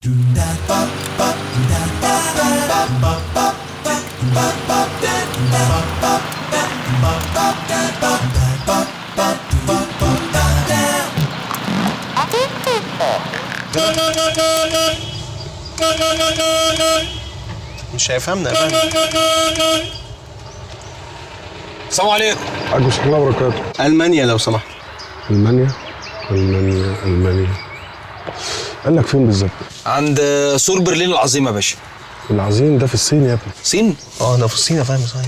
مش هيفهمنا يا فندم. السلام عليكم. عليكم السلام وبركاته. المانيا لو سمحت. المانيا؟ المانيا المانيا. قال لك فين بالظبط؟ عند سور برلين العظيم يا باشا. العظيم ده في الصين يا ابني. الصين؟ اه ده في الصين يا فندم صحيح.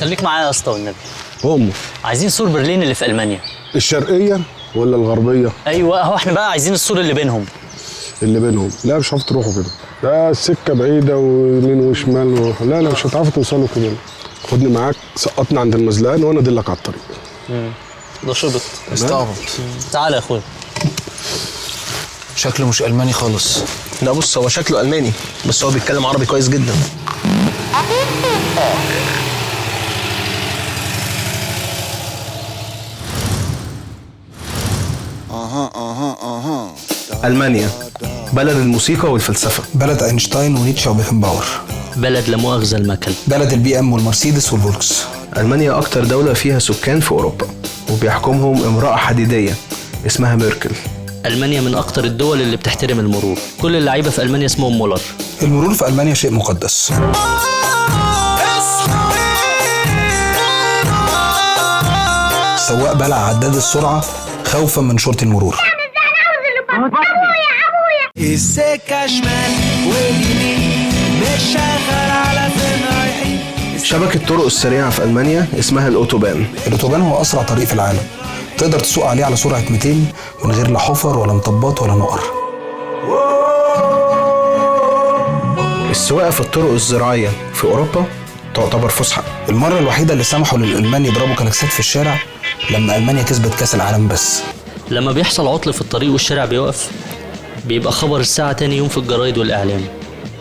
خليك معايا يا اسطى والنبي. امه. عايزين سور برلين اللي في المانيا. الشرقية ولا الغربية؟ ايوه اهو احنا بقى عايزين السور اللي بينهم. اللي بينهم؟ لا مش هتعرفوا تروحوا كده. لا السكة بعيدة ويمين وشمال لا لا مش هتعرفوا توصلوا كده. خدني معاك، سقطني عند المزلقان وانا ادلك على الطريق. ده شبط. استعبط. تعالى يا اخويا. شكله مش الماني خالص. لا بص هو شكله الماني بس هو بيتكلم عربي كويس جدا. ألمانيا بلد الموسيقى والفلسفة، بلد أينشتاين ونيتشه وبيكنباور، بلد لا مؤاخذة المكن، بلد البي ام والمرسيدس والفولكس. ألمانيا أكتر دولة فيها سكان في أوروبا وبيحكمهم امرأة حديدية اسمها ميركل. ألمانيا من أكتر الدول اللي بتحترم المرور، كل اللعيبة في ألمانيا اسمهم مولر. المرور في ألمانيا شيء مقدس. السواق بلع عداد السرعة خوفا من شرطي المرور. السكة شمال واليمين مش شغال على فين رايحين. شبكة الطرق السريعة في ألمانيا اسمها الأوتوبان. الأوتوبان هو أسرع طريق في العالم، تقدر تسوق عليه على سرعة 200 من غير لا حفر ولا مطبات ولا نقر. السواقة في الطرق الزراعية في أوروبا تعتبر فسحة. المرة الوحيدة اللي سمحوا للألمان يضربوا كلاكسات في الشارع لما ألمانيا كسبت كأس العالم بس. لما بيحصل عطل في الطريق والشارع بيقف بيبقى خبر الساعة تاني يوم في الجرايد والإعلام.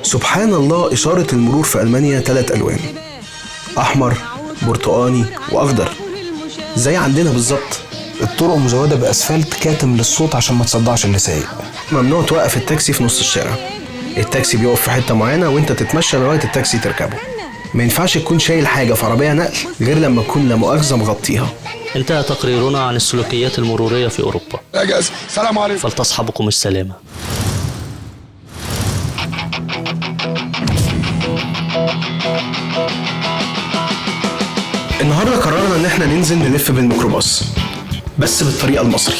سبحان الله، إشارة المرور في ألمانيا 3 ألوان، أحمر برتقاني وأخضر، زي عندنا بالظبط. الطرق مزودة بأسفلت كاتم للصوت عشان ما تصدعش اللي سايق. ممنوع توقف التاكسي في نص الشارع، التاكسي بيقف في حتة معينة وانت تتمشى لغاية التاكسي تركبه. ما ينفعش تكون شايل حاجة في عربية نقل غير لما تكون لا مؤاخذة مغطيها. انتهى تقريرنا عن السلوكيات المرورية في أوروبا. سلام عليكم. فلتصحبكم السلامة. النهارده قررنا ان احنا ننزل نلف بالميكروباص بس بالطريقة المصري.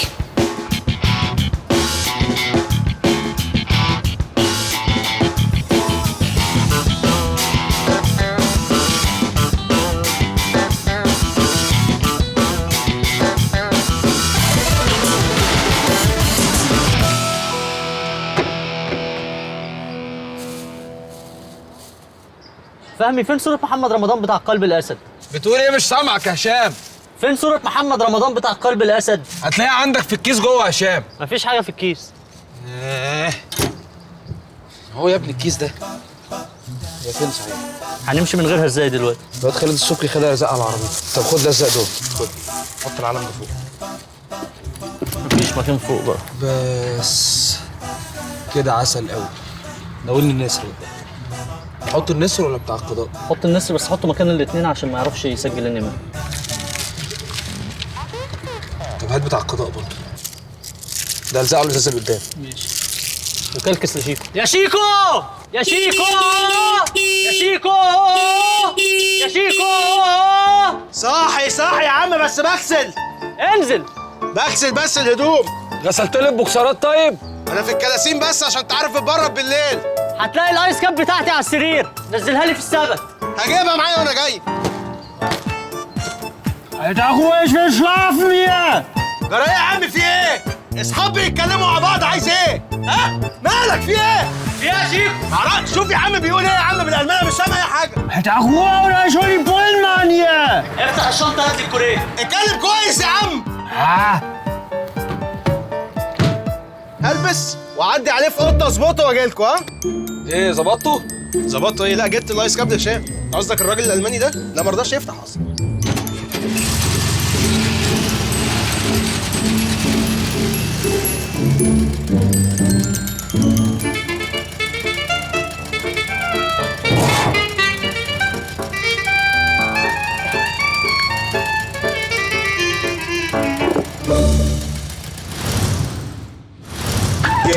فهمي، فين صورة محمد رمضان بتاع قلب الأسد؟ بتقول ايه؟ مش سامعك يا هشام. فين صورة محمد رمضان بتاع قلب الأسد؟ هتلاقيها عندك في الكيس جوه يا هشام. مفيش حاجة في الكيس. ايه هو يا ابني الكيس ده؟ يا فين صحيح؟ هنمشي من غيرها ازاي دلوقتي؟ الواد خالد السكري خدها لزق على العربية. طب خد لزق دول، خد حط العلم ده فوق. مفيش مكان فوق بقى. بس كده عسل قوي. ناولني النسر ده. حط النسر ولا بتاع القضاء؟ حط النسر بس حطه مكان الاثنين عشان ما يعرفش يسجل النمر. طب هات بتاع القضاء برضه. ده لزقه على الازاز اللي قدام. ماشي. وكلكس لشيكو. يا شيكو! يا شيكو! يا شيكو! يا شيكو! صاحي صاحي يا عم، بس بغسل. انزل. بغسل بس الهدوم. غسلت لي البوكسرات طيب؟ انا في الكلاسين بس عشان تعرف اتبرد بالليل. هتلاقي ال ice cap بتاعتي على السرير، نزلها لي في السبت. هجيبها معايا وانا جاي. جرى ايه يا عم؟ في ايه؟ اصحابي يتكلموا مع بعض، عايز ايه؟ ها؟ مالك في ايه؟ في ايه يا شيكو؟ معرفش. شوف يا عم بيقول ايه يا عم بالالماني، مش سامع اي حاجة. افتح الشنطة هات لي الكورية. اتكلم كويس يا عم. هلبس واعدي عليه في اوضته اظبطه واجي لكم. ها؟ ايه ظبطته؟ ظبطته ايه؟ لا جبت ال ice cap لهشام. قصدك الراجل الالماني ده؟ لا ما رضاش يفتح اصلا.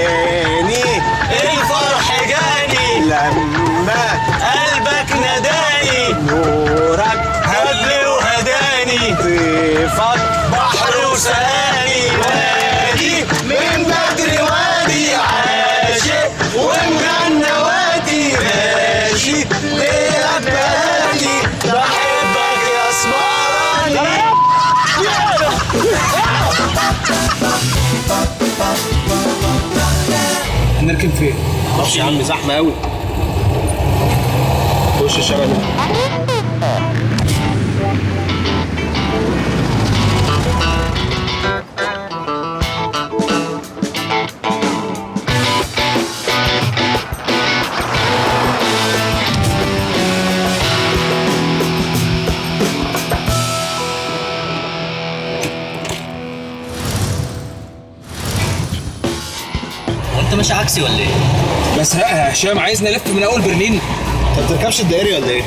تاني الفرح جاني لما قلبك نداني، نورك هبل وهداني، ضيفك بحر وسقاني، وادي من بدري وادي عاشق ومغنى وادي ماشي ليلك بلدي، بحبك يا اسمراني. هنركن فين؟ معرفش يا عم، زحمة قوي. خش الشارع ده. انت ماشي عكسي ولا ايه؟ بس يا هشام عايزني الف من اول برلين؟ انت ما بتركبش الدائري ولا ايه؟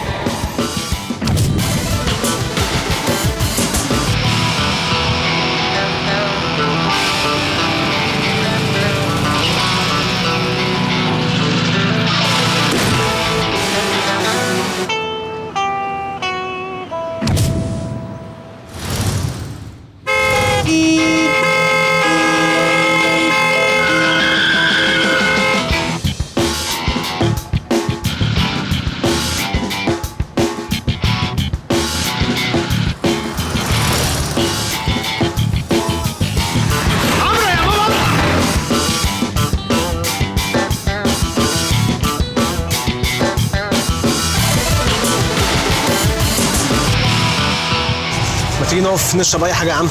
ما تيجي نقف نشرب اي حاجة يا عم.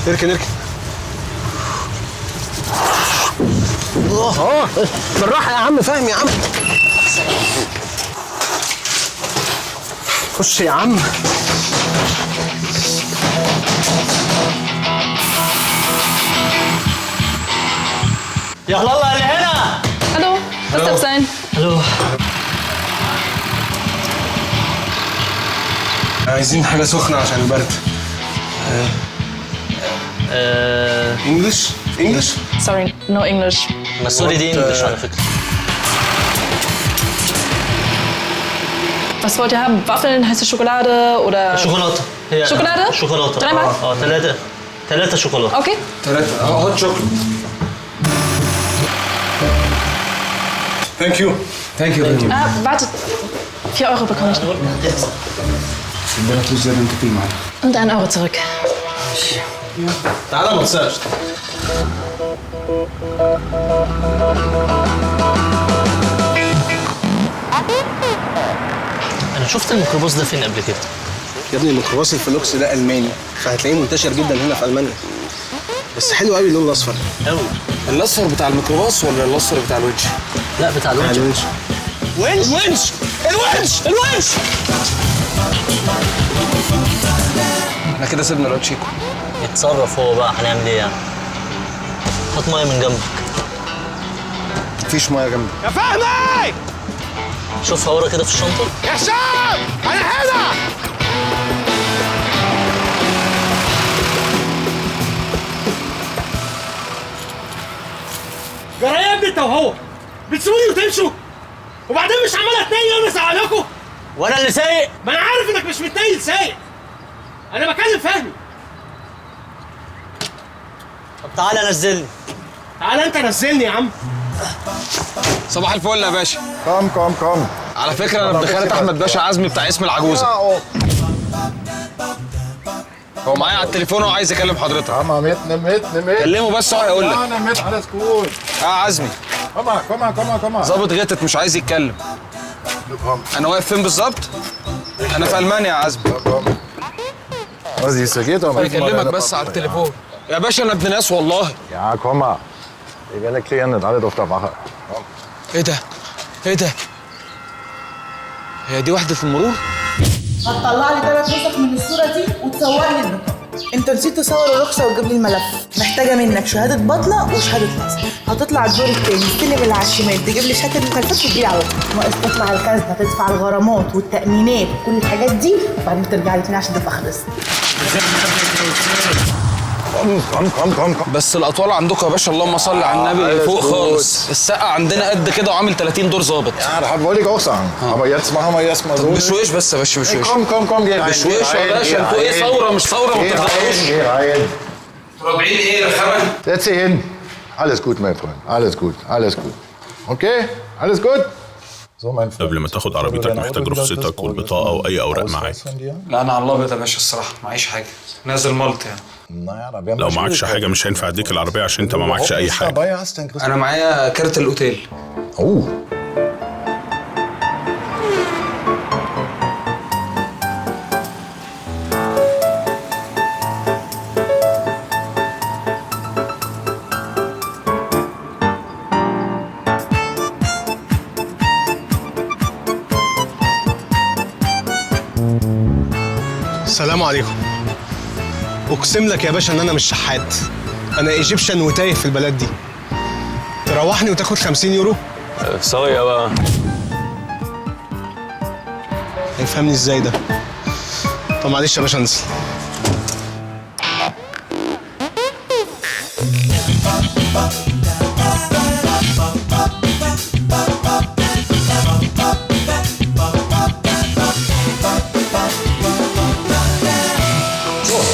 اركن اركن. الله، بالراحة يا عم، فاهم يا عم. خش يا عم. يا الله اللي هنا. Hallo, was darf sein? الو. عايزين حاجة سخنة عشان البرد. English؟ English؟ Sorry, no English. ما sorry دي English على فكرة. Was wollt ihr haben? Waffeln, heiße Schokolade oder... شوكولاتة. هي شوكولاتة؟ شوكولاتة. Dreimal؟ اه ثلاثة شوكولاتة. Okay. 3 hot chocolate. Thank you. Thank you. Ah, warte. 4 Euro bekomme ich noch. ربنا فلوس زيادة انت فيه معانا. Und 1 Euro zurück. تعالى ما تنساش. انا شفت الميكروباص ده فين قبل كده؟ يا ابني الميكروباص الفلوكس ده الماني، فهتلاقيه منتشر جدا هنا في المانيا. بس حلو قوي اللون الاصفر. قوي. الاصفر بتاع الميكروباص ولا الاصفر بتاع الونش؟ لا بتاع الونش. الونش. ونش ونش الونش الونش. احنا كده سيبنا الواد شيكو. اتصرف هو بقى، هنعمل ايه يعني؟ هات مية من جنبك. مفيش مية جنبي. يا فهمي شوفها ورا كده في الشنطة. يا هشام انا هنا. جرى يا ابني انت وهو بتسيبوني وتمشوا، وبعدين مش عمال اتنيل وانا ازعلكوا. وانا اللي سايق؟ ما انا عارف انك مش متنيل سايق، انا بكلم فهمي. طب تعالى نزلني. تعالى انت نزلني يا عم. صباح الفل يا باشا. Komm komm komm. على فكرة انا ابن خالة احمد باشا عزمي بتاع اسم العجوزة. هو معايا على التليفون وعايز يكلم حضرتك. Mit. كلمة بس هو هيقول لك. Mit, alles gut. اه عزمي. Komm mal, komm mal, komm mal, komm mal. ظابط غتت مش عايز يتكلم. انا واقف فين بالظبط؟ انا في المانيا يا عزمي. Was ist, geht doch mal. بيكلمك بس على التليفون. يا باشا انا ابن ناس والله. Ja, komm mal. Wir werden erklären das alles auf der Wache. ايه ده؟ ايه ده؟ هي دي وحدة المرور؟ هتطلع لي 3 نسخ من الصورة دي وتصور لي البطاقة. انت نسيت تصور الرخصة وتجيب لي الملف. محتاجة منك شهادة بطلة وشهادة نصر. هتطلع الدور التاني السلم اللي على الشمال تجيب لي شهادة المخالفات وتجيلي على طول. ناقص تطلع الخزنة تدفع الغرامات والتأمينات وكل الحاجات دي وبعدين ترجع لي تاني عشان تبقى خلصت. Komm, komm, komm, komm, komm. بس الاطوال عندكم يا باشا اللهم صل على النبي فوق خالص. السقا عندنا قد كده وعامل 30 دور ظابط. Ja, das wollte ich auch sagen. Aber jetzt machen wir erstmal so. بشويش بس يا باشا، بشويش. Komm, komm, komm, geh rein. بشويش يا باشا، انتوا ايه ثورة مش ثورة ما بتغيروش. Geh rein. راجعين ايه يا خبل؟ Setz dich hin. Alles gut, mein Freund. Alles gut, alles gut. Okay, alles gut. قبل ما تاخد عربيتك محتاج رخصتك والبطاقة وأي أوراق معاك. لا أنا على الأبيض يا باشا الصراحة، معيش حاجة، نازل مالط يعني. لو معكش حاجة مش هينفع أديك العربية عشان أنت ما معكش أي حاجة. أنا معايا كارت الأوتيل. أوه. السلام عليكم. اقسم لك يا باشا ان انا مش شحات، انا Egyptian وتايه في البلد دي. تروحني وتاخد 50 يورو؟ صايع بقى. هيفهمني ازاي ده؟ طب معلش يا باشا انزل.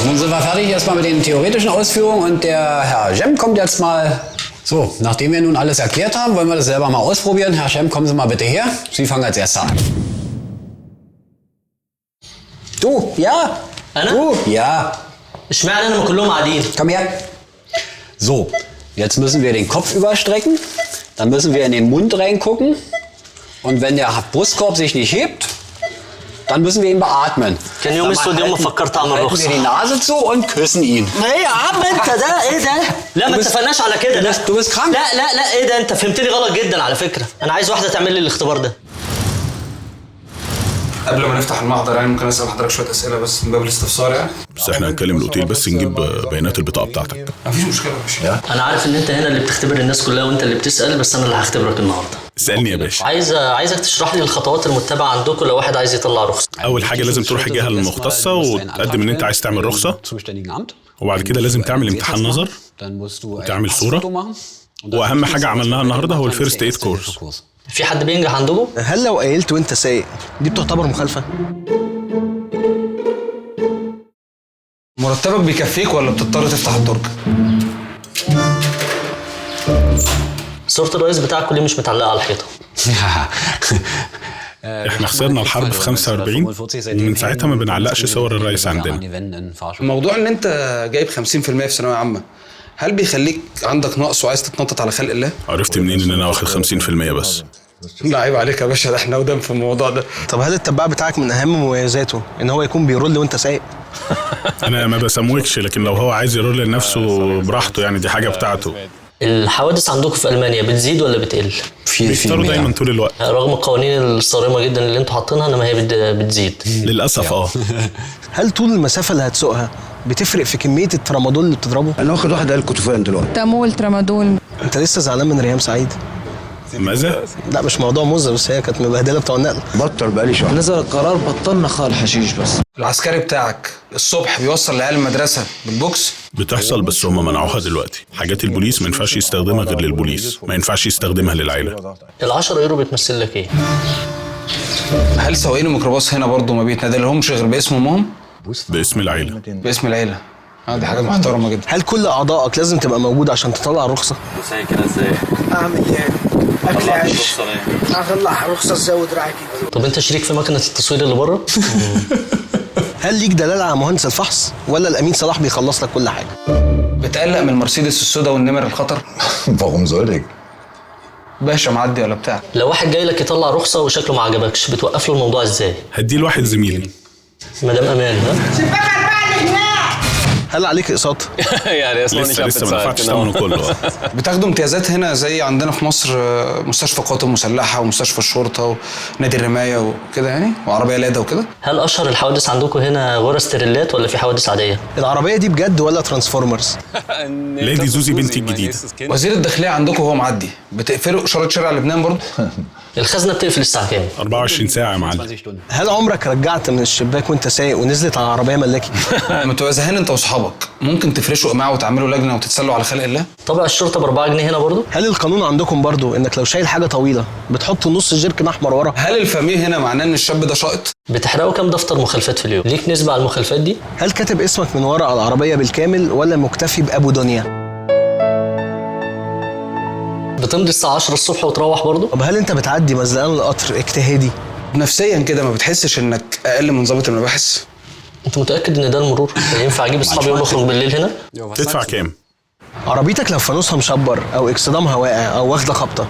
Nun sind wir fertig erstmal mit den theoretischen Ausführungen und der Herr Jem kommt jetzt mal. So, nachdem wir nun alles erklärt haben, wollen wir das selber mal ausprobieren. Herr Jem, kommen Sie mal bitte her. Sie fangen als Erster an. Du, ja. أنا؟ Du, ja. اشمعنى أنا كلهم قاعدين؟ Komm her. So, jetzt müssen wir den Kopf überstrecken. Dann müssen wir in den Mund reingucken. Und wenn der Brustkorb sich nicht hebt, dann müssen wir ihn beatmen. كان يوم اسود يوم ما فكرت اعمل halten رخصه. wir die Nase zu und küssen ihn. ما ايه يا عم انت ده ايه ده؟ لا ما اتفقناش على كده. لا du bist krank. لا لا لا ايه ده، انت فهمتني غلط جدا على فكرة. انا عايز واحدة تعمل لي الاختبار ده. قبل ما نفتح المحضر يعني ممكن اسال حضرتك شوية اسئلة بس من باب الاستفسار يعني؟ بس احنا هنكلم الأوتيل بس نجيب بيانات البطاقة بتاعتك. مفيش مشكلة يا باشا. انا عارف ان انت هنا اللي بتختبر الناس كلها وانت اللي بتسال، بس انا اللي هختبرك النهارده. اسألني يا باشا. عايزك تشرح لي الخطوات المتبعة عندكم لو واحد عايز يطلع رخصه. أول حاجة لازم تروح الجهة المختصة وتقدم إن أنت عايز تعمل رخصة، وبعد كده لازم تعمل امتحان نظر وتعمل صورة، وأهم حاجة عملناها النهاردة هو ال first aid course. في حد بينجح عندكم؟ هل لو قايلت وانت سايق دي بتعتبر مخالفة؟ مرتبك بيكفيك ولا بتضطر تفتح الدرج؟ صورة الرئيس بتاعكم ليه مش متعلقة على الحيطة؟ احنا خسرنا الحرب في 45 ومن ساعتها ما بنعلقش صور الرئيس عندنا. موضوع ان انت جايب 50% في ثانوية عامة، هل بيخليك عندك نقص وعايز تتنطط على خلق الله؟ عرفت منين ان انا واخد 50% بس؟ لا عيب عليك يا باشا، ده احنا قدام في الموضوع ده. طب هل التباع بتاعك من اهم مميزاته ان هو يكون بيرول وانت سايق؟ انا ما بسموكش، لكن لو هو عايز يرول لنفسه براحته يعني، دي حاجة بتاعته. الحوادث عندكم في المانيا بتزيد ولا بتقل؟ بيفطروا دايما طول الوقت رغم القوانين الصارمة جدا اللي انتوا حاطينها، انما هي بتزيد للاسف. اه. هل طول المسافة اللي هتسوقها بتفرق في كمية الترامادول اللي بتضربه؟ انا واخد واحدة الكتوفان دلوقتي. تامول ترامادول. انت لسه زعلان من ريهام سعيد؟ ماذا؟ لا مش موضوع مزه، بس هي كانت مبهدله بتوع النقل. بطل بقالي شهر. نزل القرار بطلنا خال حشيش بس. العسكري بتاعك الصبح بيوصل العيال المدرسة بالبوكس؟ بتحصل بس هم منعوها دلوقتي. حاجات البوليس ما ينفعش يستخدمها غير للبوليس، ما ينفعش يستخدمها للعيلة. ال 10 يورو بتمثل لك ايه؟ هل سواقين الميكروباص هنا برضه ما بيتنادلهمش غير باسم امهم؟ باسم العيلة. باسم العيلة. دي حاجة محترمه جدا. هل كل اعضائك لازم تبقى موجودة عشان تطلع الرخصة؟ ازاي كده ازاي؟ اعمل ايه؟ اكل عيش. اطلع رخصه ازاي ودراعي كده؟ طب انت شريك في مكنه التصوير اللي بره؟ هل ليك دلالة على مهندس الفحص ولا الامين صلاح بيخلص لك كل حاجة؟ بتقلق من المرسيدس السوداء والنمر الخطر؟ Warum soll ich? باشا معدي ولا بتاع. لو واحد جاي لك يطلع رخصه وشكله ما عجبكش، بتوقف له الموضوع ازاي؟ هديه لواحد زميلي. مدام امان. ها؟ شباك أربعة اللي هناك. هل عليك اقساط؟ يعني اصلا لسه ما دفعتش ثمنه كله. بتاخدوا امتيازات هنا زي عندنا في مصر، مستشفى القوات المسلحة ومستشفى الشرطة ونادي الرماية وكده يعني، وعربية لادا وكده. هل اشهر الحوادث عندكم هنا غرز تريلات ولا في حوادث عادية؟ العربية دي بجد ولا Transformers؟ لا دي زوزي بنتي الجديدة. وزير الداخلية عندكم وهو معدي بتقفلوا اشارة شارع لبنان برضه؟ الخزنة بتقفل الساعة كام؟ 24 ساعة يا معلم. هل عمرك رجعت من الشباك وانت سايق ونزلت على عربية ملاكي؟ لما تبقى زهقان انت واصحابك طلبك ممكن تفرشوا قماعه وتعملوا لجنة وتتسلوا على خلق الله؟ طبع الشرطة ب 4 جنيه هنا برضو؟ هل القانون عندكم برضو انك لو شايل حاجة طويلة بتحط نص جيركن احمر ورا؟ هل الفاميه هنا معناه ان الشاب ده شاقط؟ بتحرقوا كام دفتر مخالفات في اليوم؟ ليك نسبه على المخالفات دي؟ هل كاتب اسمك من ورا على العربية بالكامل ولا مكتفي بابو دنيا؟ بتمضي الساعة 10 الصبح وتروح برضو؟ طب هل انت بتعدي مزلقان القطر اجتهادي؟ نفسيا كده ما بتحسش انك اقل من ضابط المباحث؟ انت متاكد ان ده المرور؟ ينفع اجيب اصحابي ونخرج بالليل هنا؟ تدفع كام؟ عربيتك لو فانوسها مشبر او اكسدامها واقع او واخده خبطه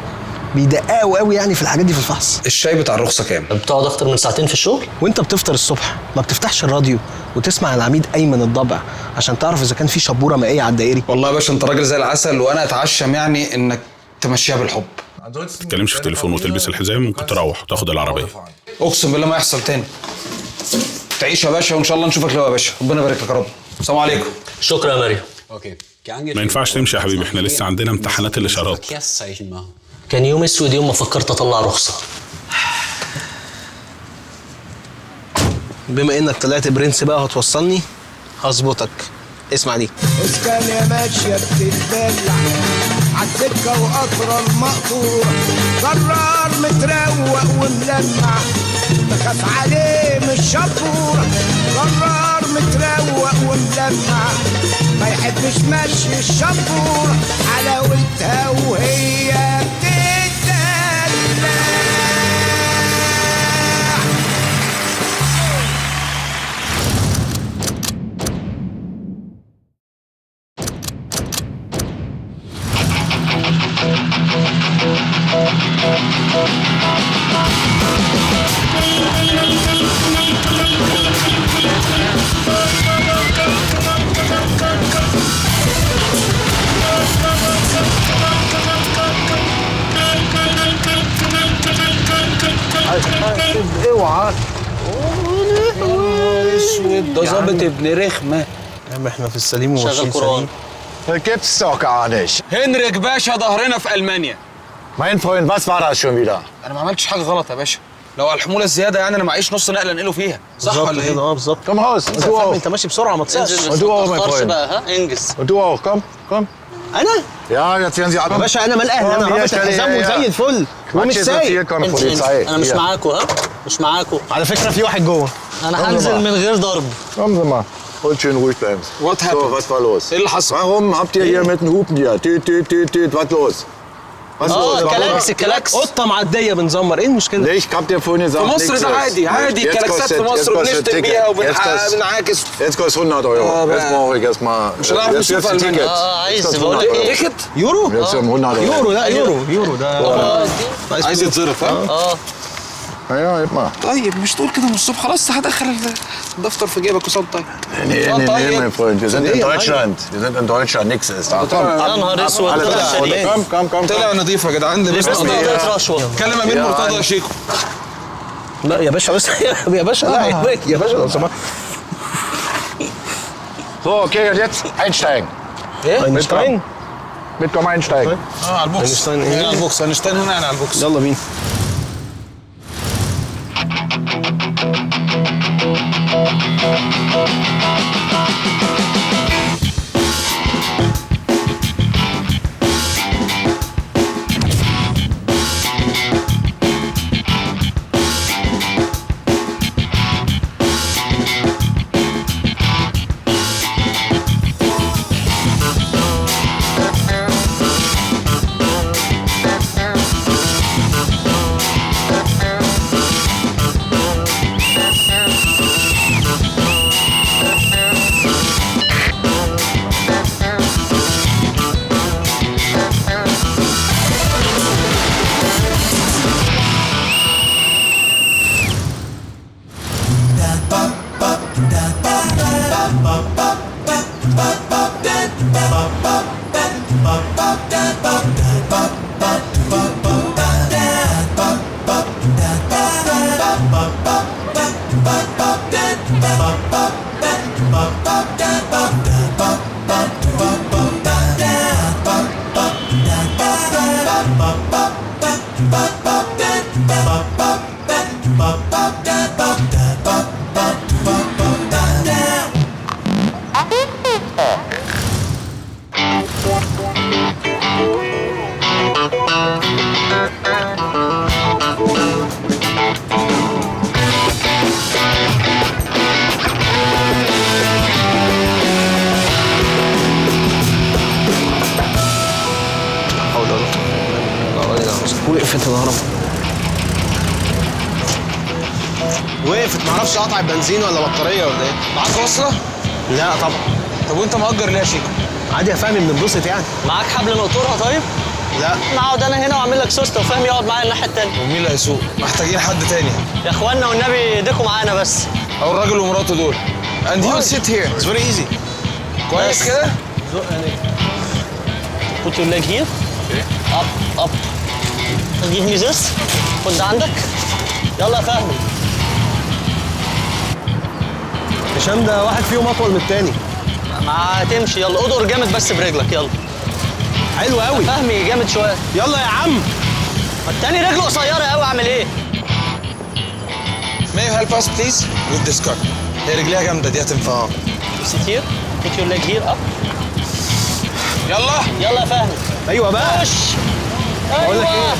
بيدققوا قوي يعني في الحاجات دي في الفحص. الشاي بتاع الرخصة كام؟ بتقعد اكتر من ساعتين في الشغل؟ وانت بتفطر الصبح ما بتفتحش الراديو وتسمع العميد ايمن الضبع عشان تعرف اذا كان في شبوره مائية على الدائري؟ والله يا باشا انت راجل زي العسل، وانا اتعشم يعني انك تمشيها بالحب. ما تتكلمش في التليفون وتلبس الحزام، ممكن تروح وتاخد العربية. اقسم بالله ما يحصل تاني. تعيش يا باشا وان شاء الله نشوفك لو يا باشا، ربنا يبارك لك يا رب. السلام عليكم. شكرا يا مريم. ما ينفعش تمشي يا حبيبي، احنا لسه عندنا امتحانات الاشارات. كان يوم اسود يوم ما فكرت اطلع رخصه. بما انك طلعت برنس بقى هتوصلني هظبطك. اسمع دي. اسكان ماشية بتتدلع عالسكه وقطره المقطوره، قرار متروق وملمع بخاف عليه من الشبوره، قرار متروق وملمع ما يحبش مشي الشبوره، حلاوتها وهي بتتدلع. اوعى اسود ده ظابط ابن رخمة. يا عم احنا في السليم وماشيين شغل قرآن. Das gibt's doch gar nicht. هنريك باشا ظهرنا في المانيا. Mein Freund, was war das schon wieder? انا ما عملتش حاجة غلط يا باشا. لو على الحمولة الزيادة يعني انا معيش نص نقله انقله فيها، صح ولا ايه؟ اه بالظبط. Komm raus. Und du auch. انت ماشي بسرعة ما تصيعش. Und du auch, mein Freund. بقى ها انجز. Und du auch, komm, komm. انا؟ Ja, jetzt werden Sie alle. يا باشا انا مال اهلي، انا رابط الحزام وزي الفل ومش سايق. انا مش معاكو، ها؟ مش معاكو. على فكرة في واحد جوه. انا هنزل من غير ضرب. Kommen Sie mal. Und schön ruhig bleiben. What happened? So, was war los? ايه اللي حصل؟ Warum habt ihr hier mit den Hupen hier? Tüt, tüt, tüt, tüt, was los? Was los? كلاكس كلاكس. قطة معدية بنزمر، ايه المشكلة؟ Ich hab dir vorhin gesagt, في مصر ده عادي عادي، الكلاكسات في مصر بنشتم بيها وبنعاكس. Jetzt kostet 100 Euro. Jetzt brauche ich erstmal. مش هنعرف نشوف المانيا. عايز بقول لك ايه؟ ticket؟ يورو؟ Jetzt 100 Euro. يورو، لا يورو، يورو ده عايز يتصرف ها؟ اه ايوه يبقى. طيب مش تقول كده من الصبح؟ خلاص هدخل الدفتر في جيبك وصوت. طيب Nee, nee, nee, mein Freund, wir sind in Deutschland. Wir sind in Deutschland, nix ist da. يا نهار اسود. Komm, komm, komm. طلع نظيف يا جدعان، لبسنا رشوة. كلم امير مرتضى يا شيكو. لا يا باشا بس يا باشا، لا يا باشا لو سمحت. So, okay, und jetzt einsteigen. ايه؟ اينشتاين؟ Mitkommen, einsteigen. اه على البوكس. اينشتاين ايه؟ على البوكس، اينشتاين هنا يعني على البوكس. يلا بينا. وقفت الهرم. وقفت، معرفش قطع بنزين ولا بطارية ولا ايه. معاك وصله؟ لا طبعا. طب وانت مأجر ليه يا شيكو؟ عادي يا فهمي، بنتبسط يعني. معاك حبل نقطرها طيب؟ لا. اقعد انا هنا واعمل لك سوسته وفهمي يقعد معايا الناحية الثانية. ومين اللي هيسوق؟ محتاجين حد تاني. يا اخوانا والنبي ايديكم معانا بس. او الراجل ومراته دول. And he will sit here. It's very easy. كويس كده؟ زق عينيك. Put your leg here. Up, up. Give me this. خد عندك. يلا يا فهمي. هشام ده واحد فيهم اطول من التاني. ما هتمشي، يلا ادور جامد بس برجلك، يلا. حلو قوي. فهمي جامد شوية. يلا يا عم. التاني رجله قصيرة قوي، اعمل ايه؟ May you help us please with this car؟ هي رجليها جامدة دي هتنفع. Sit here. Put your leg here up. يلا يلا يا فهمي. ايوه بقى. خش. بقول لك ايه؟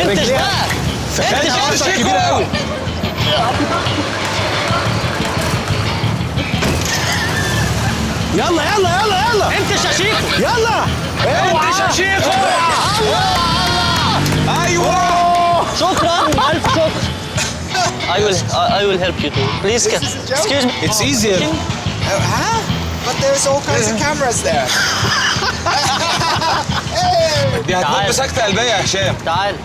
انتش بقى. انتش يا كبيرة قوي. يلا يلا يلا يلا. انتش يا شيكو. يلا. انتش يا شيكو. الله الله. ايوه. شكرا، الف شكر. I will help you too. Please, excuse me. It's easier. Huh? But there's all kinds of cameras there. دي هتموت بسكتة قلبية يا هشام. تعال.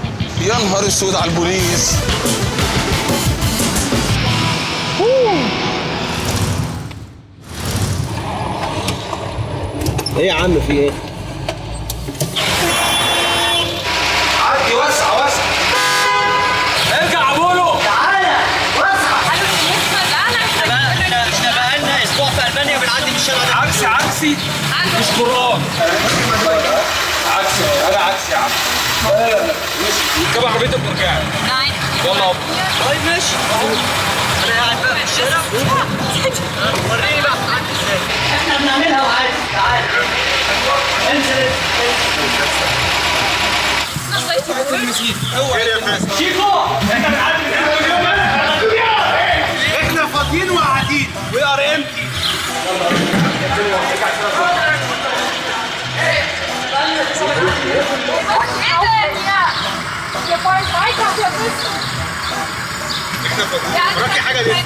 يا نهار اسود على البوليس. ايه يا عم في ايه؟ عدي واسعة واسعة. ارجع يا بولو. تعالى واسعة. احنا بقالنا اسبوع في المانيا بنعدي من الشارع ده. عكسي عكسي مش قرآن. عكسي انا عكسي يا عم. لا لا لا ماشي. ركب عربيتك ورجع. يلا. طيب ماشي اهو. انا قاعد بقى في الشارع. وريني بقى بتعدي ازاي. احنا بنعملها وعادي. تعالى انزل. شيكو احنا بنعدي من هنا كل يوم. احنا فاضيين وقاعدين. We are empty. احنا فاضيين. وراكي حاجة ليه؟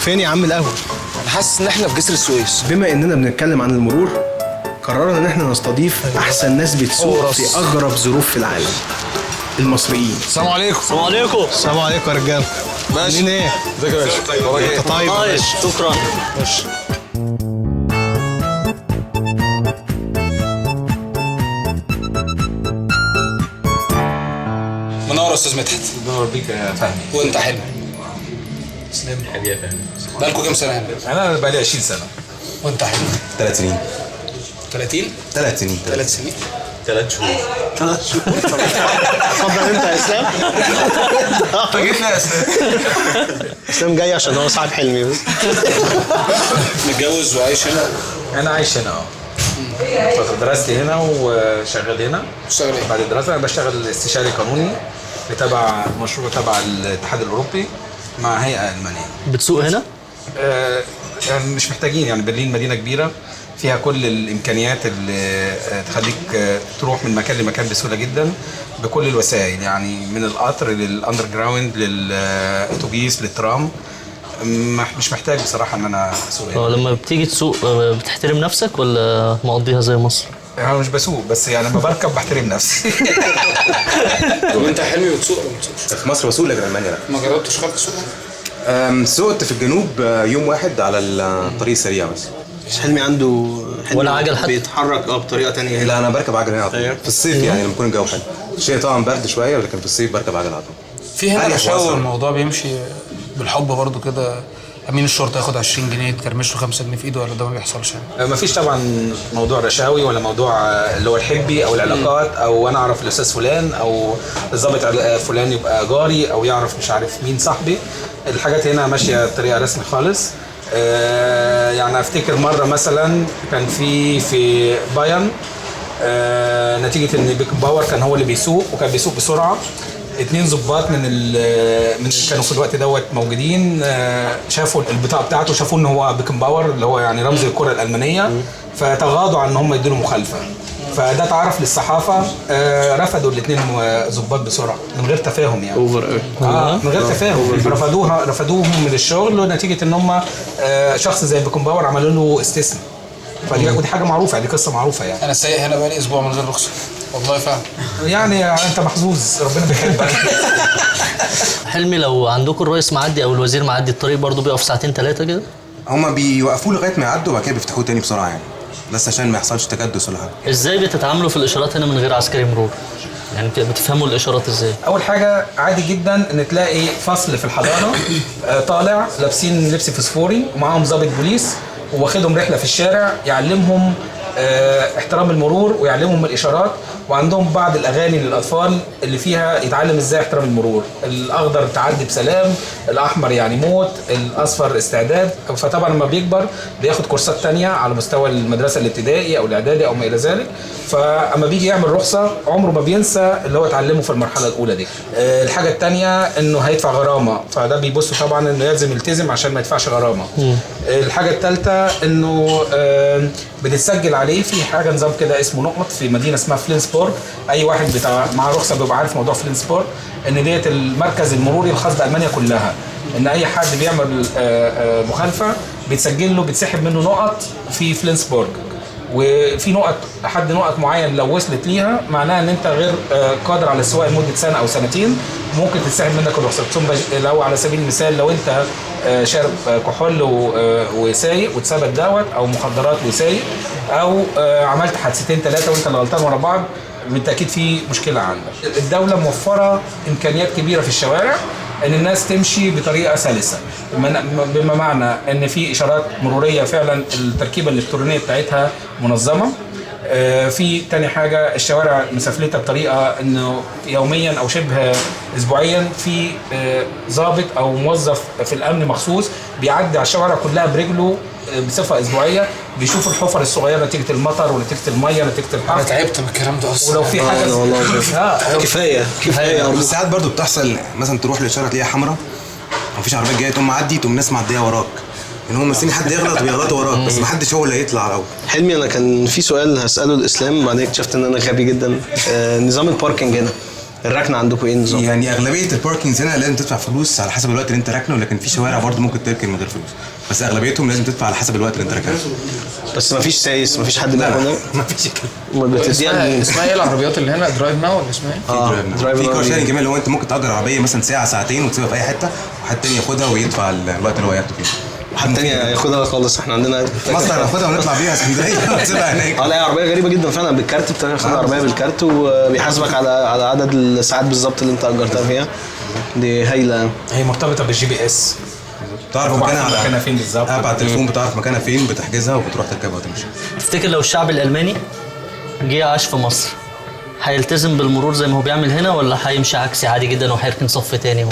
فين يا عم القهوة؟ أنا حاسس إن إحنا في جسر السويس. بما إننا بنتكلم عن المرور، قررنا إن إحنا نستضيف أحسن ناس بتسوق في أغرب ظروف في العالم، المصريين. السلام عليكم. السلام عليكم. السلام عليكم يا رجالة. ماشي. عاملين إيه؟ ازيك يا باشا؟ أنت طيب؟ طيب شكرا. ماشي. منور يا أستاذ مدحت. منور بيك يا فهمي. وأنت حلو. تسلم حبيبي يا فهمي. بقالكوا كام سنة هنا؟ أنا بقالي 20 سنة. وأنت حلو. 3 سنين. 30؟ 3 سنين. 3 سنين. 3 شهور. 3 شهور. اتفضل انت يا اسلام. فاجئتنا يا اسلام. اسلام جاي عشان هو صاحب حلمي بس. متجوز وعايش هنا؟ انا عايش هنا اه. فترة دراستي هنا وشغال هنا. بتشتغل ايه؟ بعد الدراسة انا بشتغل استشاري قانوني بتبع مشروع تبع الاتحاد الاوروبي مع هيئة المانية. بتسوق هنا؟ يعني مش محتاجين، يعني برلين مدينة كبيرة فيها كل الامكانيات اللي تخليك تروح من مكان لمكان بسهولة جدا بكل الوسائل، يعني من القطر لل underground للاتوبيس للترام. مش محتاج بصراحة ان انا اسوق هنا. لما بتيجي تسوق بتحترم نفسك ولا مقضيها زي مصر؟ انا مش بسوق، بس يعني لما بركب بحترم نفسي. طب انت حلمي بتسوق ولا ما بتسوقش؟ في مصر بسوق، لكن المانيا لا. ما جربتش خالص تسوق؟ سوقت في الجنوب يوم واحد على الطريق السريع بس. بس حلمي عنده حلمي ولا عجل حتى؟ بيتحرك بطريقة ثانية. لا انا بركب عجل هنا على طول في الصيف، يعني لما يكون الجو حلو. الشتاء طبعا برد شوية، لكن في الصيف بركب عجل على طول. في هنا رشاوى، الموضوع بيمشي بالحب برضو كده، امين الشرطة ياخد 20 جنيه تكرمش له 5 جنيه في ايده، ولا ده ما بيحصلش يعني؟ ما فيش طبعا موضوع رشاوي ولا موضوع اللي هو الحبي او العلاقات، او انا اعرف الاستاذ فلان او الضابط فلان يبقى جاري او يعرف مش عارف مين صاحبي. الحاجات هنا ماشية بطريقة رسمي خالص. يعني افتكر مرة مثلا كان في بايرن، نتيجة ان بيكنباور كان هو اللي بيسوق، وكان بيسوق بسرعة. 2 ضباط من كانوا في الوقت دوت موجودين، شافوا البطاقة بتاعته، شافوا ان هو بيكنباور اللي هو يعني رمز الكره الالمانية، فتغاضوا عن ان هم يدوا له مخالفة. فده اتعرف للصحافة، رفضوا الاثنين ضباط بسرعة من غير تفاهم يعني. over قوي. من غير تفاهم رفضوهم من الشغل، نتيجة ان هم شخص زي بيكنباور عملوا له استثناء. فدي حاجة معروفة يعني، قصة معروفة يعني. انا سايق هنا بقالي اسبوع من غير رخصه والله فعلا. يعني انت محظوظ، ربنا بيحبك. حلمي، لو عندكم الرئيس معدي او الوزير معدي الطريق برضه بيقف ساعتين 3 كده؟ هما بيوقفوه لغاية ما يعدوا وبعد كده بيفتحوه تاني بسرعة يعني، بس عشان ما يحصلش تكدس ولا حاجة. ازاي بتتعاملوا في الاشارات هنا من غير عسكري مرور؟ يعني بتفهموا الاشارات ازاي؟ اول حاجة عادي جدا ان تلاقي فصل في الحضانة طالع لابسين لبس فسفوري ومعاهم ضابط بوليس، واخدهم رحله في الشارع يعلمهم احترام المرور ويعلمهم الاشارات، وعندهم بعض الاغاني للاطفال اللي فيها يتعلم ازاي احترام المرور. الاخضر تعدي بسلام، الاحمر يعني موت، الاصفر استعداد. فطبعا لما بيكبر بياخد كورسات تانية على مستوى المدرسة الابتدائي او الاعدادي او ما الى ذلك. فاما بيجي يعمل رخصه عمره ما بينسى اللي هو اتعلمه في المرحلة الاولى دي. الحاجة التانية انه هيدفع غرامة، فده بيبص طبعا انه لازم يلتزم عشان ما يدفعش غرامة. الحاجة الثالثة انه بتتسجل عليه في حاجة نظام كده اسمه نقط في مدينة اسمها فلينسبورغ. اي واحد بتاع معاه رخصه بيبقى عارف موضوع فلينسبورغ، ان ديت المركز المروري الخاص بالمانيا كلها، ان اي حد بيعمل مخالفة بيتسجل له، بيتسحب منه نقط في فلينسبورغ، وفي نقط حد نقط معين لو وصلت ليها معناها ان انت غير قادر على السواقة لمدة سنة او سنتين، ممكن تتسحب منك الرخصة. ثم لو على سبيل المثال لو انت شارب كحول وسايق واتثبت دوت، او مخدرات وسايق، او عملت حادثتين 3 وانت اللي غلطان ورا بعض، بالتاكيد في مشكلة عندك. الدولة موفره امكانيات كبيرة في الشوارع ان الناس تمشي بطريقة سلسه، بما معنى ان في اشارات مروريه فعلا التركيبة الالكترونية بتاعتها منظمة. في تاني حاجة الشوارع مسافلتها بطريقة انه يوميا او شبه اسبوعيا في ضابط او موظف في الامن مخصوص بيعدي على الشوارع كلها برجله بصفة اسبوعية، بيشوف الحفر الصغيرة نتيجة المطر ونتيجة المية نتيجة الحر. انا تعبت من الكلام ده اصلا. ولو في حاجة كفاية كفاية. بس ساعات برضو بتحصل مثلا تروح لاشاره تلاقيها حمراء مفيش عربيات جاية، تقوم معدي تقوم ناس معدية وراك، ان هم مستنيين حد يغلط ويغلطوا وراك، بس محدش هو اللي هيطلع الاول. حلمي، انا كان في سؤال هساله الاسلام بعدين اكتشفت ان انا غبي جدا. نظام ال parking هنا، الركنه عندكم ايه النظام؟ يعني اغلبية ال parkings هنا لازم تدفع فلوس على حسب الوقت اللي انت راكنه، لكن في شوارع برضه ممكن تركن من غير فلوس، بس اغلبيتهم لازم تدفع على حسب الوقت اللي انت راكنه. بس مفيش سايس، مفيش حد بياخدها؟ مفيش الكلام. اسمها ايه العربيات اللي هنا؟ DriveNow ولا اسمها ايه؟ في car sharing كمان، اللي هو انت ممكن تأجر عربية مثلا ساعة ساعتين وتسيبها في اي حتة، وحد تاني ياخدها ويدفع الوقت اللي هو ياخده فيه. وحد تاني ياخدها خالص. احنا عندنا مصر هناخدها ونطلع بيها اسكندرية ونسيبها هناك. لا، عربية غريبة جدا فعلا بالكارت، بتاخد عربية بالكارت وبيحاسبك على عدد الساعات بالظبط اللي انت اجرتها فيها. دي هايلة. هي مرتبطة بال GPS، بتعرف مكانها على مكانها فين بالظبط، على التليفون بتعرف مكانها فين، بتحجزها وبتروح تركبها وتمشي. تفتكر لو الشعب الالماني جه عاش في مصر هيلتزم بالمرور زي ما هو بيعمل هنا، ولا هيمشي عكسي عادي جدا وهيركن صف تاني هو؟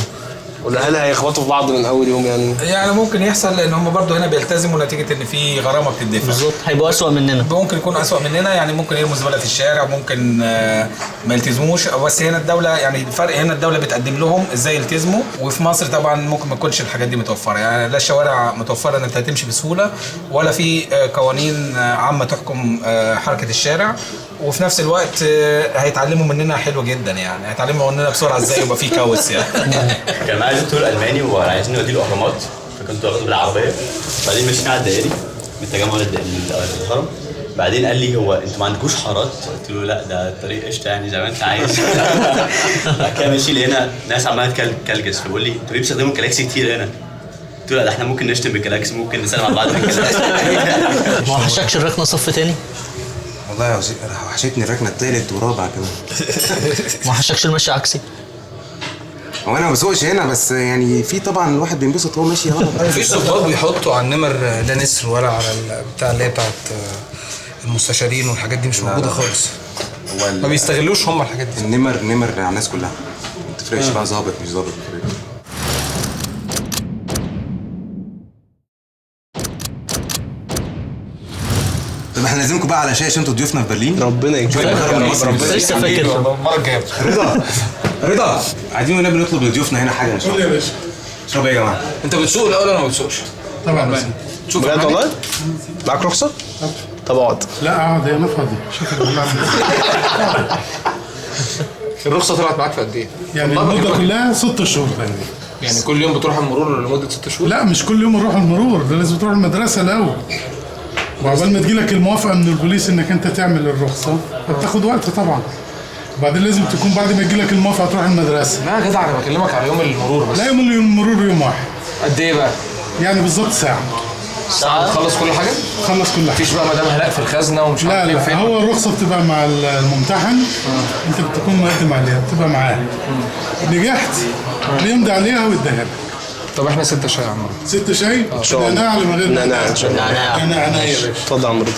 ولا هل هيخبطوا في بعض من اول يوم؟ يعني ممكن يحصل، لان هم برضو هنا بيلتزموا نتيجة ان في غرامة بتدفع. بالظبط، هيبقوا اسوأ مننا، ممكن يكونوا اسوأ مننا، يعني ممكن يرموا زبالة في الشارع، ممكن ما يلتزموش. بس هنا الدولة، يعني الفرق هنا الدولة بتقدم لهم ازاي يلتزموا، وفي مصر طبعا ممكن ما تكونش الحاجات دي متوفرة، يعني لا الشوارع متوفرة ان انت هتمشي بسهولة، ولا في قوانين عامة تحكم حركة الشارع، وفي نفس الوقت هيتعلموا مننا حلو جدا، يعني هيتعلموا مننا بسرعة ازاي يبقى في كاوس يعني. كان معايا دكتور الماني وعايزين نوديه الاهرامات، فكنت واخده بالعربية، بعدين مشينا على الدائري من التجمع للهرم، بعدين قال لي هو انتوا ما عندكوش حارات؟ قلت له لا ده الطريق قشطه يعني زي ما انت عايز. بعد كده ماشي لقينا ناس عماله تكلكس، فبيقول لي انتوا ليه بتستخدموا الكلاكس كتير هنا؟ قلت له لا ده احنا ممكن نشتم بالكلاكس، ممكن نسلم على بعض بالكلاكس. ما وحشكش الركنه صف تاني؟ والله وحشتني الركنه الثالث ورابع كمان. ما وحشكش المشي عكسي؟ هو انا ما بسوقش هنا، بس يعني في طبعا الواحد بينبسط وهو ماشي غلط. مفيش ظباط بيحطوا على النمر لا نسر ولا على بتاع اللي هي بتاعت المستشارين والحاجات دي، مش موجودة خالص. ما بيستغلوش هم الحاجات دي. النمر نمر على الناس كلها، ما تفرقش بقى ظابط مش ظابط، ما تفرقش. طب احنا لازمكم بقى على شاي عشان انتوا ضيوفنا في برلين. ربنا يكرمك. ربنا لسه فاكر المرة الجاية. رضا رضا، عايزين والنبي نطلب لضيوفنا هنا حاجة. قول يا باشا. اشرب ايه يا جماعة؟ انت بتسوق الاول ولا ما بتسوقش؟ طبعا بسوق. بجد والله؟ معاك رخصه؟ طب اقعد. لا اقعد، انا فاضي. شكرا. الرخصة طلعت معاك في قد ايه؟ يعني المدة كلها 6 شهور تقريبا. يعني كل يوم بتروح المرور لمدة 6 شهور؟ لا مش كل يوم نروح المرور، ده لازم تروح المدرسة الاول. وعقبال ما تجيلك الموافقة من البوليس انك انت تعمل الرخصة فبتاخد وقت طبعا. وبعدين لازم تكون بعد ما تجيلك الموافقة تروح المدرسة. لا يا جدع انا بكلمك على يوم المرور بس. لا يوم المرور يوم واحد. قد ايه بقى؟ يعني بالظبط ساعة. ساعة تخلص كل حاجة؟ خلص كل حاجة. مفيش بقى مدام هلاء في الخزنة ومش عارف ايه فين؟ لا هو الرخصة بتبقى مع الممتحن. انت بتكون مقدم عليها، بتبقى معاه. نجحت بيمضي عليها ويديها لك. طب احنا 6 شاي يا عم. 6 شاي؟ ان شاء الله. نعناع ولا من غير نعناع؟ ان شاء الله. نعناع يا باشا. اتفضل يا عم رضا.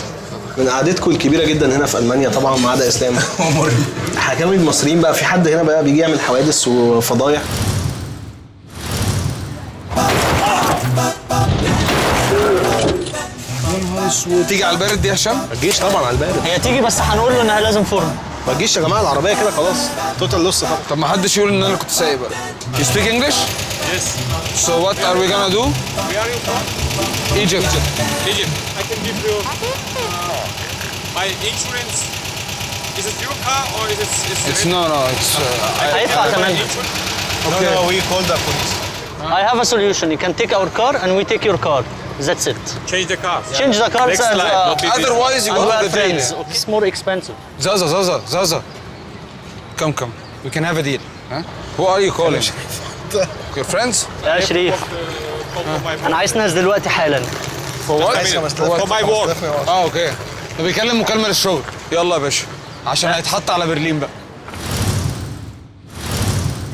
من قعدتكم الكبيرة جدا هنا في المانيا طبعا ما عدا اسلام. حكاوي المصريين بقى، في حد هنا بقى بيجي يعمل حوادث وفضايح؟ تيجي على البارد دي يا هشام؟ ما تجيش طبعا على البارد. هي تيجي بس هنقول له انها لازم فرن. ما تجيش يا جماعة العربية كده خلاص total loss طبعا. طب ما حدش يقول ان انا كنت سايق بقى. You speak English? Yes. So what are we gonna do? Where are you from? Egypt. Egypt. I can give you my insurance. Is it your car or is it? It's no, it's. هيدفع ثمنها. Okay. No, we call the police. I have a solution. You can take our car and we take your car. That's it. Change the cars. Change the cars. Next and, life, not otherwise you go to the train. It's more expensive. Zaza, Zaza, Zaza. Come, come. We can have a deal. Huh? Who are you calling? Your friends? يا شريف. أنا عايز ناس دلوقتي حالا. For what? For my work. Okay. ده بيكلم مكالمة للشغل. يلا يا باشا. عشان هيتحط على برلين بقى.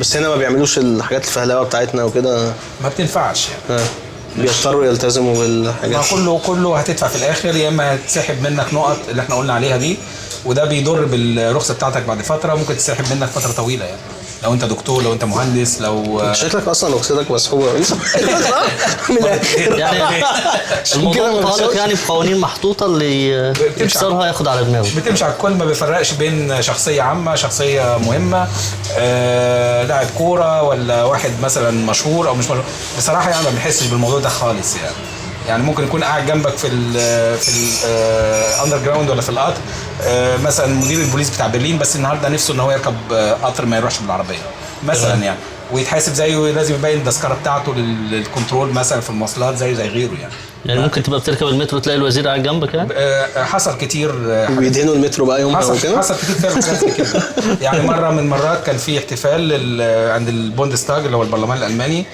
بس هنا ما بيعملوش الحاجات الفهلوة بتاعتنا وكده. ما بتنفعش يعني. بيضطروا يلتزموا بالحاجات. ما كله هتدفع في الاخر، يا اما هتسحب منك نقط اللي احنا قلنا عليها دي، وده بيضر بالرخصة بتاعتك بعد فترة، ممكن تسحب منك فترة طويلة يعني. لو انت دكتور، لو انت مهندس، لو انت شكلك اصلا رخصتك مسحوبه من الاخر يعني. الموضوع متعلق يعني بقوانين محطوطة اللي يكسرها ياخد على دماغه. بتمشي على الكل، ما بيفرقش بين شخصية عامة، شخصية مهمة، لاعب كورة، ولا واحد مثلا مشهور او مش مشهور. بصراحة يعني ما بنحسش بالموضوع ده خالص يعني. يعني ممكن يكون قاعد جنبك في ال underground ولا في القطر، مثلا مدير البوليس بتاع برلين، بس النهارده نفسه ان هو يركب قطر ما يروحش بالعربية مثلا يعني، ويتحاسب زيه، لازم يبين التذكرة بتاعته للكنترول مثلا في المواصلات زيه زي غيره يعني. يعني ممكن تبقى بتركب المترو تلاقي الوزير قاعد جنبك يعني؟ حصل كتير. وبيدهنوا المترو بقى يومها وكده؟ حصل كتير فعلا حاجات كده يعني. مرة من المرات كان في احتفال عند البوندستاج اللي هو البرلمان الالماني،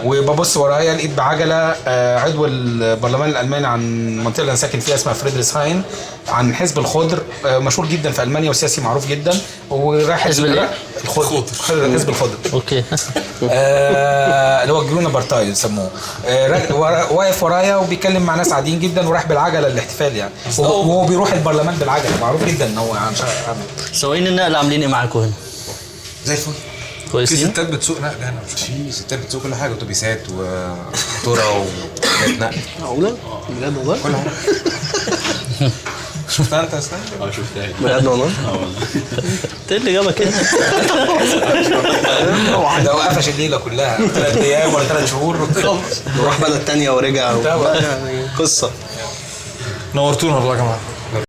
وببص ورايا لقيت بعجله عضو البرلمان الالماني عن المنطقة اللي انا ساكن فيها اسمها فريدريسهاين، عن حزب الخضر، مشهور جدا في المانيا وسياسي معروف جدا، وراح حزب الايه؟ الخضر، حزب الخضر. okay. اللي هو Grüne Partei يسموه. واقف ورايا وبيتكلم مع ناس عاديين جدا، وراح بالعجله الاحتفال يعني، وهو بيروح البرلمان بالعجله، معروف جدا ان هو سواقين النقل عاملين ايه معاكم هنا؟ زي الفل. كويسين؟ في ستات بتسوق نقل هنا؟ في ستات بتسوق كل حاجة، اتوبيسات وقطوره وحاجات نقل. معقولة؟ بجد والله؟ كل حاجة. شفتها انت يا اسلام؟ اه شفتها. بجد والله؟ اه والله. انت ايه اللي جابك هنا؟ ده هو قفش الليلة كلها 3 ايام ولا 3 شهور، وراح بلد تانية ورجع. قصة. نورتونا والله يا جماعة.